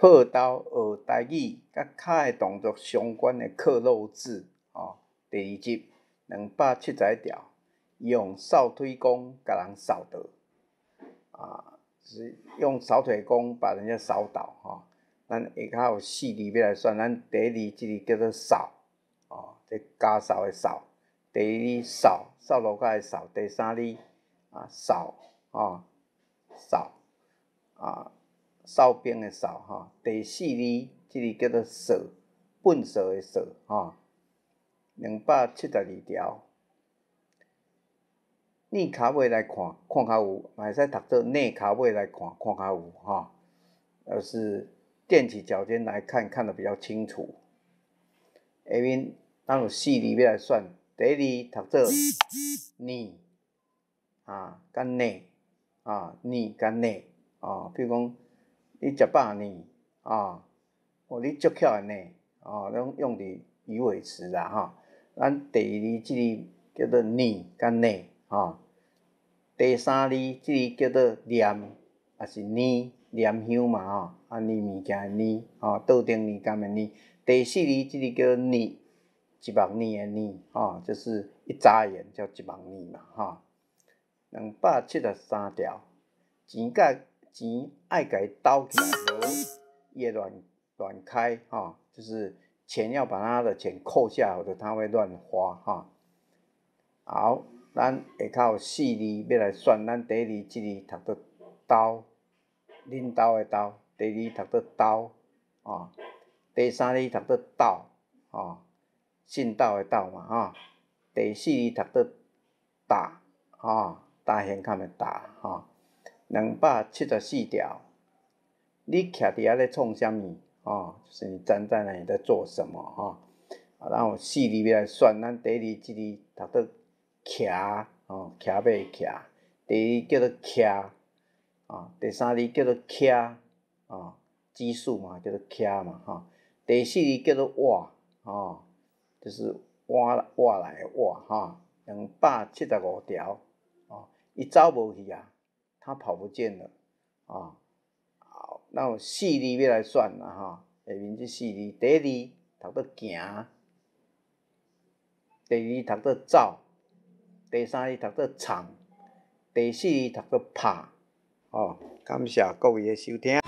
破豆學台語，佮跤的動作相關的克漏字，哦，第二集270條，伊用掃腿功共人掃倒，啊，是用掃腿功把人家掃倒，吼。咱下跤有四字欲來算，咱第一字這个叫做掃，哦，這家掃的掃；第二字掃，掃路跤的掃；第三字啊掃，哦，掃，啊，哨兵的哨，吼。第四字這个叫做掃，糞掃的掃，吼。272條，躡跤尾來看，看較有，嘛會使讀做躡跤尾來看，看較有，吼。而是踮起腳尖來看，看得比較清楚。下面咱有四字欲來算，第一字讀做呢，啊，佮呢，啊，呢佮呢，哦，比如講你食飽呢，啊，哦，你足巧的呢，哦，攏用佇魚尾詞啦，吼。咱第二字這个叫做呢佮呢，吼。第三字這个叫做念，抑是念，念香嘛，吼，啊，念物件的念，吼，桌頂念柑的念。第四字這个叫做睨，一目睨的睨，吼，就是一眨眼叫一目睨嘛，吼。273條，錢佮錢愛共伊兜起來，無伊會亂亂開，吼，就是錢要把他的錢扣下，否則他會亂花，吼。好，咱下跤有四字欲來算，咱第一字這个讀做兜，恁兜的兜；第二讀做刀，哦，第三字讀做道，哦，信道的道嘛，吼。第四字讀做踏，吼，踏現坎的踏，吼。274條，你徛佇遐咧創啥物？吼，就是你站在那裡在做什麼？吼。啊，咱有四字欲來算，咱第一字這个讀做騎，吼，騎馬的騎；第二叫做徛，啊，第三字叫做徛，啊，奇數嘛叫做徛嘛，吼。第四字叫做倚，吼，就是倚倚來的倚，吼。275條，哦，伊走無去啊，他跑不見了，啊，好，咱有四字欲來算啦，吼，下面這四字，第一字讀做行，第二讀做走，第三字讀做藏，第四字讀做拍，哦，感謝各位的收聽。